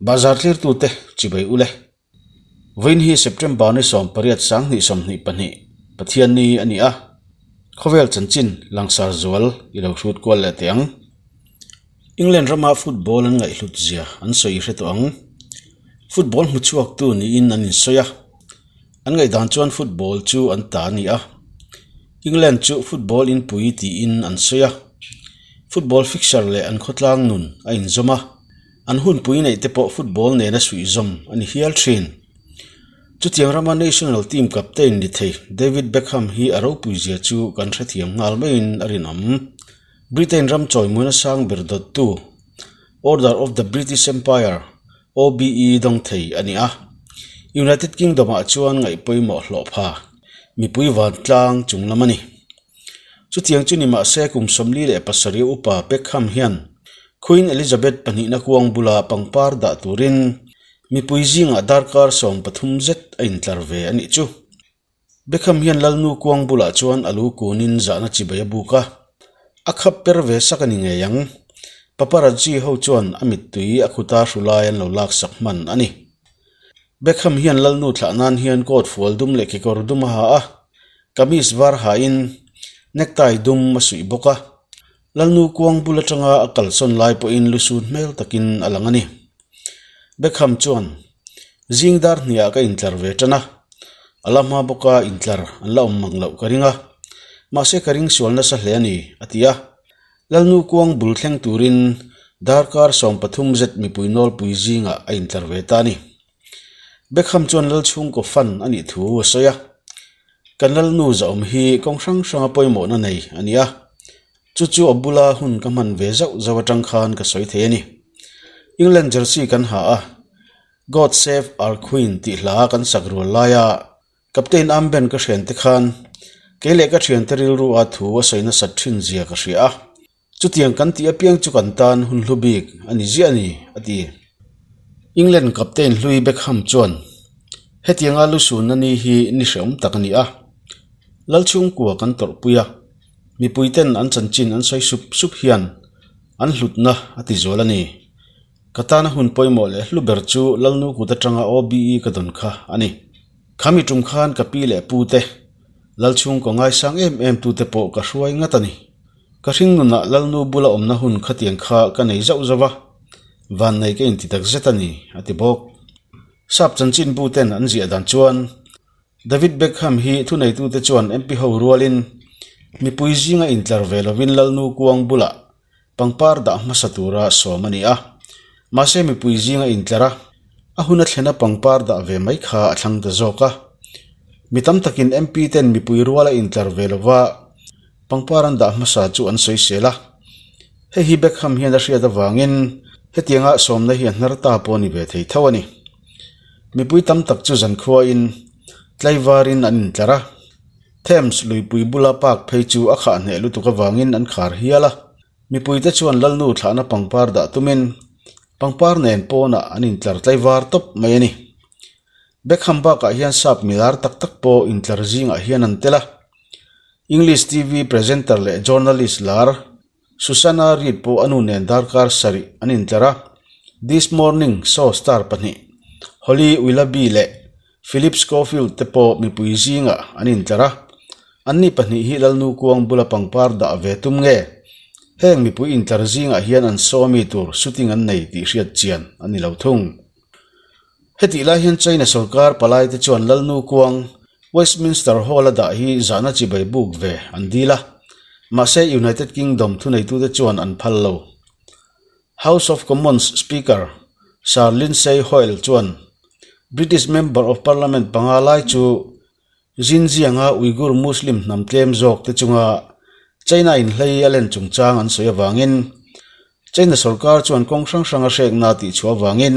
Bazar thlirtute chibai ule. Vawiin hi September ni 18 2022 Pathianni a ni a. Khawvel chanchin langsar zual i lo hrut kual leh teh ang. England rama football an ngaihhlut zia an sawi hre tawh ang. Football hmuchhuaktu niin an insawi a. An ngaihdan chuan football chu an ta a ni a. England chu football inpui tiin an sawi a. Football fixture leh an khawtlang nun a inzawm a. An hunpui neih te pawh football nena suihzawm a ni hial thin. Chutiang rama national team captain ni thei David Beckham hi a ropui zia chu kan hrethiam nghal maiin a rinawm. Britain ram chawimuina sang ber dawttu Order of the British Empire, OBE, dawng thei a ni a. United Kingdom-ah chuan ngaih pawimawh hlawh pha mipui vantlang chung lam a ni. Chutiang chu ni mahse kum 47 upa Beckham hian Queen Elizabeth pahnihna kuang bula pangpar dah turin mipui zingah darkar 13 zet a intlar ve a nih chu. Beckham hian Lalnu kuang bulah chuan a lu kunin zahna chibai a buk a, a khap per ve sak a ni ngei ang. Paparazzi ho chuan a mittui a khuta hru lai an lo laksak hman a ni. Beckham hian Lalnu thlah nan hian coat fual dum leh kekawr dum a ha a, kamis var hain necktie dum a suih bawk a. Lalnu kuang bul atanga a kalsawn lai pawhin lusut hmel takin a lang a ni. Beckham chuan, Zing dar hniah ka intlar ve tan a, a la hma bawka intlar an la awm mang loh ka ring a, mahse ka ring sual nasa hle a ni, a ti a. Lalnu kuang bul thleng turin darkar 13 zet mipui nawlpui zingah a intlar ve ta a ni. Beckham chuan Lalchhungkaw fan a nih thu a sawi a, Kan Lalnu zahawm hi kawng hrang hranga pawimawhna nei a ni a, chu chu a bula hun ka hman ve zauh zauh atang khan ka sawi thei a ni. England jersey kan ha a, God Save Our Queen tih hla kan sak rual laia Captain Armband ka hriante khan kei leh ka thiante rilru a thu a sawi nasat thin zia ka hria a. Chutiang kan tih apiang chu kan tan hun hlu bik a ni ziah a ni, a ti. England captain hlui Beckham chuan, Hetianga lusunna ni hi ni hrehawm tak a ni a. Lalchhungkua kan tawrhpui a, mipuiten an chanchin an sawi sup sup hian an hlutna a ti zual a ni. Ka tana hun pawimawh leh hlu ber chu Lalnu kut atanga OBE ka dawn kha a ni. Khami tum khan ka pi leh pute, Lalchhungkaw ngaisang em em tute pawh ka hruai ngat a ni. Ka hring nunah Lalnu bula awmna hun khatiang kha ka nei zauh zauh a, vannei ka inti tak zet a ni, a ti bawk. Sap chanchin bu ten an ziah dan chuan David Beckham hi thuneitute chuan MP ho rualin mipui zinga intlar ve lovin Lalnu kuang bulah pangpar dah hmasa tura sawm a ni a. Mahse mipui zinga intlar a, a hun a thlena pangpar dah ve mai kha a thlang ta zawk a. Mi tam takin MP ten mipui ruala intlar ve lova, Pangpar an dah hmasa chu an sawi sel a, hei hi Beckham hian a hriat avangin hetianga sawmna hi a hnar ta pawh a ni ve thei tho a ni. Mipui tam tak chu zankhuain tlaivarin an intlar a, Thames luipui bula park phei chu a khah hneh lutuk avangin an khar hial a, mipuite chuan Lalnu thlahna pangpar dah tumin pangpar nen pawnah an intlar tlaivar tawp mai a ni. Beckham bakah hian sap milar tak tak pawh intlar zingah hian an tel a. English TV presenter leh journalist lar Susanna Reid pawh a nu nen darkar sarih an intlar a, This Morning show star pahnih Holly Willoughby leh Philip Schofield te pawh mipui zingah an intlar a, anni pahnih hi Lalnu kuang bula pangpar dah ve tum nge? Heng mipui intlar zingah hian an show ami tur shooting an nei tih hriat chian a ni lo thung. Hetih lai hian China sorkar palaite chuan Lalnu kuang Westminster Hall a dah hi zahna chibai buk ve an dil a, mahse United Kingdom thuneitute chuan an phal lo. House of Commons Speaker Sir Lindsay Hoyle chuan British Member of Parliament panga lai chu Xinjiang-a Uighur Muslim hnam tlem zawk te chunga China inhlei a len chungchang an sawi avangin China sorkar chuan kawng hrang hranga hrekna tih chhuah avangin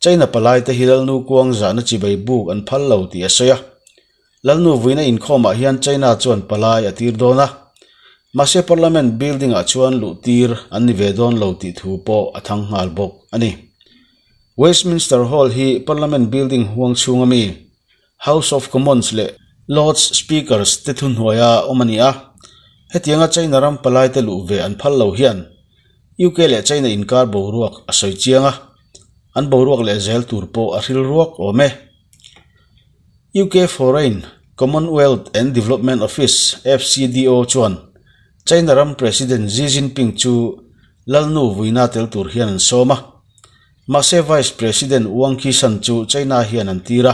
China palaite hi Lalnu kuang zahna chibai buk an phal lo tih a sawi a. Lalnu vuina inkhawmah hian China chuan palai a tir dawn a, mahse Parliament building-ah chuan luh tir an ni ve dawn lo tih thu pawh a thang nghal bawk a ni. Westminster Hall hi Parliament building huang chhunga mi House of Commons leh Lords Speakers te thuhnuaia awm a ni a, hetianga China ram palaite luh ve an phal lo hian UK leh China inkar boruak a sawi chiang a. An boruak leh zel tur pawh a hril ruak awm e. UK Foreign, Commonwealth and Development Office, FCDO, chuan China ram President Xi Jinping chu Lalnu vuina tel tur hian an sawm a. Mahse Vice President Wang Qishan chu China hian an tir a.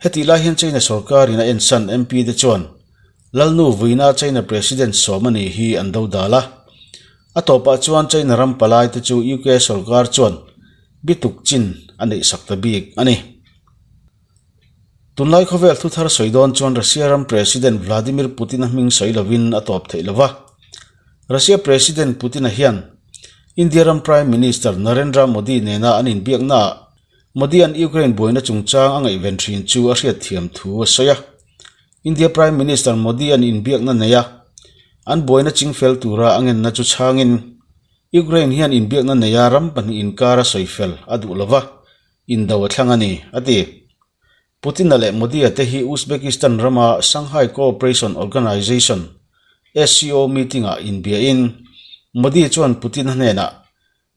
Hetih lai hian China sorkarin a ensan MP te chuan Lalnu vuina China President sawm a nih hi an dodal a. A tawpah chuan China ram palai te chu UK sorkar chuan bituk chin a neihsak ta bik a ni. Tunlai khawvel thu thar sawi dawn chuan Russia ram President Vladimir Putin-a hming sawi lovin a tawp theih lo va. Russia President Putin-a hian India ram Prime Minister Narendra Modi nena an inbiaknaah Modi-a'n Ukraine buaina chungchang a ngaihven thin chu a hriatthiam thu a sawi a. India Prime Minister Modi-a'n inbiakna nei a, an buaina chingfel tura a ngenna chu chhangin Ukraine hian inbiakna neia ram pahnih inkar a sawifel a duh lo va, indo a thlang a ni, a ti. Putin-a leh Modi-a te hi Uzbekistan rama Shanghai Cooperation Organization, SCO, meeting-ah inbiain Modi chuan Putin-a hnenah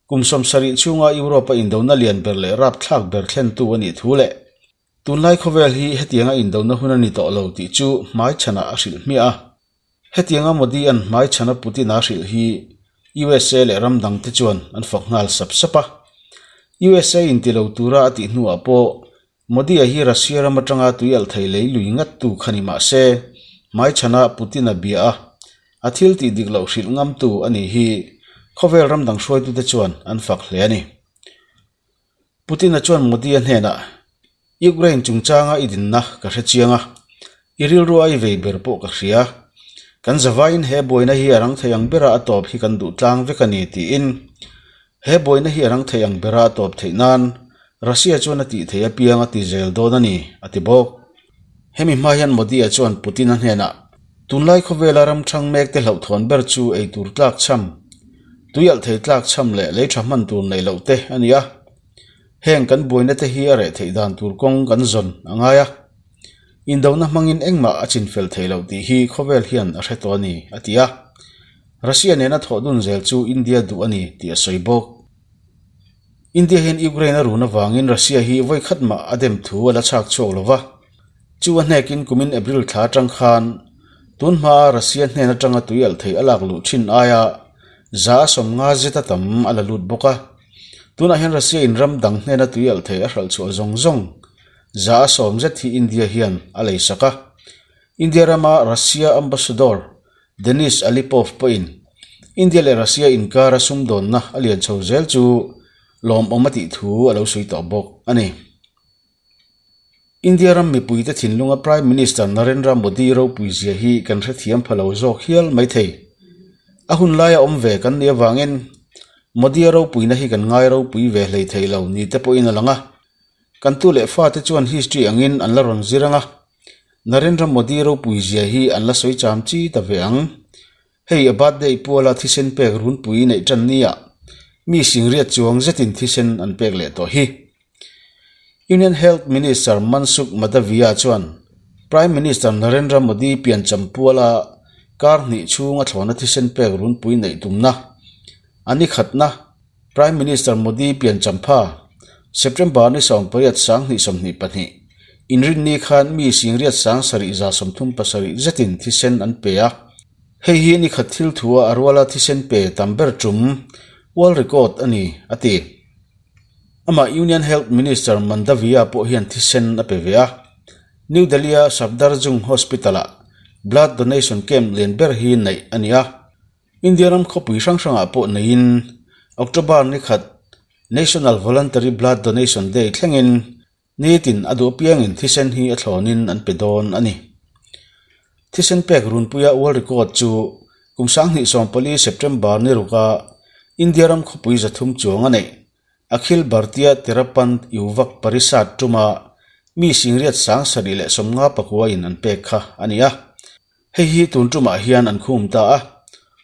kum 70 chhunga Europe-a indona lian ber leh rapthlak ber thlentu a nih thu leh tunlai khawvel hi hetianga indona hun a ni tawh lo tih chu hmaichhanah a hrilh hmiah a. Hetianga Modi-a'n hmaichhana Putin-a hrilh hi USA leh ram dangte chuan an fak nghal sap sap a. USA inti lo tura a tih hnuah pawh Modi-a hi Russia ram atanga tui alh thei lei lui ngattu kha ni mah se, hmaichhana Putin-a bia a, a thil tih dik loh hrilh ngamtu a nih hi khawvel ram dang hruaitute chuan an fak hle a ni. Putin-a chuan Modi-a hnenah, Ukraine chungchanga i dinna ka hre chiang a, i rilru a i vei ber pawh ka hria. Kan zavaiin he buaina hi a rang thei ang bera a tawp hi kan duh tlang vek a ni, tiin. He buaina hi a rang thei ang bera a tawp theih nan Russia chuan a tih theih apiang a ti zel dawn a ni, a ti bawk. Hemi hma hian Modi-a chuan Putin-a hnenah, Tunlai khawvela ram thang mekte hlauhthawn ber chu ei tur tlak chham, tui alh thei tlak chham leh lei tha hman tur neih loh te a ni a. Heng kan buaina te hi a reh theih dan tur kawng kan zawn a ngai a. Indona hmangin engmah a chinfel thei loh tih hi khawvel hian a hre tawh a ni, a ti a. Russia nena thawh dun zel chu India duh a ni tih a sawi bawk. India hian Ukraine a run avangin Russia hi vawi khat mah a dem thu a la chhak chhuak lo va. Chu a hnekin kumin April thla atang khan tun hmaa Russia hnen atanga tui alh theih a lak luh thin aia 150 zeta tam a la lut bawk a. Tunah hian Russia in ram dang hnena tui alh theih a hralh chhuah zawng zawng 100 zet hi India hian a lei sak a. India rama Russia Ambassador Denis Alipov pawhin India leh Russia inkara sumdawnna a lian chho zel chu lawmawm a tih thu a lo sawi tawh bawk a ni. India ram mipuite thinlunga Prime Minister Narendra Modi ropui zia hi kan hrethiam pha lo zawk hial mai thei. A hun laia awm ve kan nih avangin Modi-a ropuina hi kan ngai ropui ve hlei thei lo ni te pawhin a lang a. Kan tu leh fate chuan history angin an la rawn zir ang a, Narendra Modi ropui zia hi an la sawi cham chi ta ve ang. Hei a birthday puala thisen pek runpui neih tan nia mi singriat chuang zetin thisen an pek leh tawh hi. Union Health Minister Mansukh Mandaviya chuan Prime Minister Narendra Modi piancham puala kar hnih chhunga thlawhna thisen pek runpui neih tumna a ni khatna Prime Minister Modi piancham pha September ni 18 2022 inrinni khan mi singriat sang sarih 37 zetin thisen an pe a. Hei hi ni khat thil thua a ruala thisen pe tam ber tum world record a ni, a ti. Amah Union Health Minister Mandaviya pawh hian thisen a pe ve a. New Delhi-a Safdarjung Hospital-ah blood donation camp lian ber hi neih a ni a. India ram khawpui hrang hrangah pawh neiin October ni khat National Voluntary Blood Donation Day thlengin nitin a duh apiangin thisen hi a thlawnin an pe dawn a ni. Thisen pek runpuia world record chu kum 2014 September ni ruka India ram khawpui 300 chuang a neih Akhil Bhartiya Terapanth Yuvak Parishad tuma mi singriat sang sarih leh sawmnga pakuain an pek kha a ni a. Hei hi tun tumah hian an khum ta a.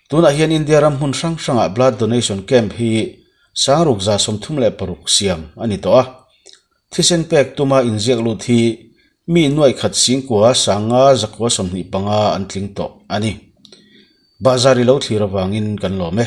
Tunah hian India ram hmun hrang hrangah blood donation camp hi sangruk 36 siam a ni tawh a. Thisen pek tuma inziak lut hi mi nuaih khat singkua sanga zakua 25 an tling tawh a ni. Bazar i lo thlir avangin kan lawm e.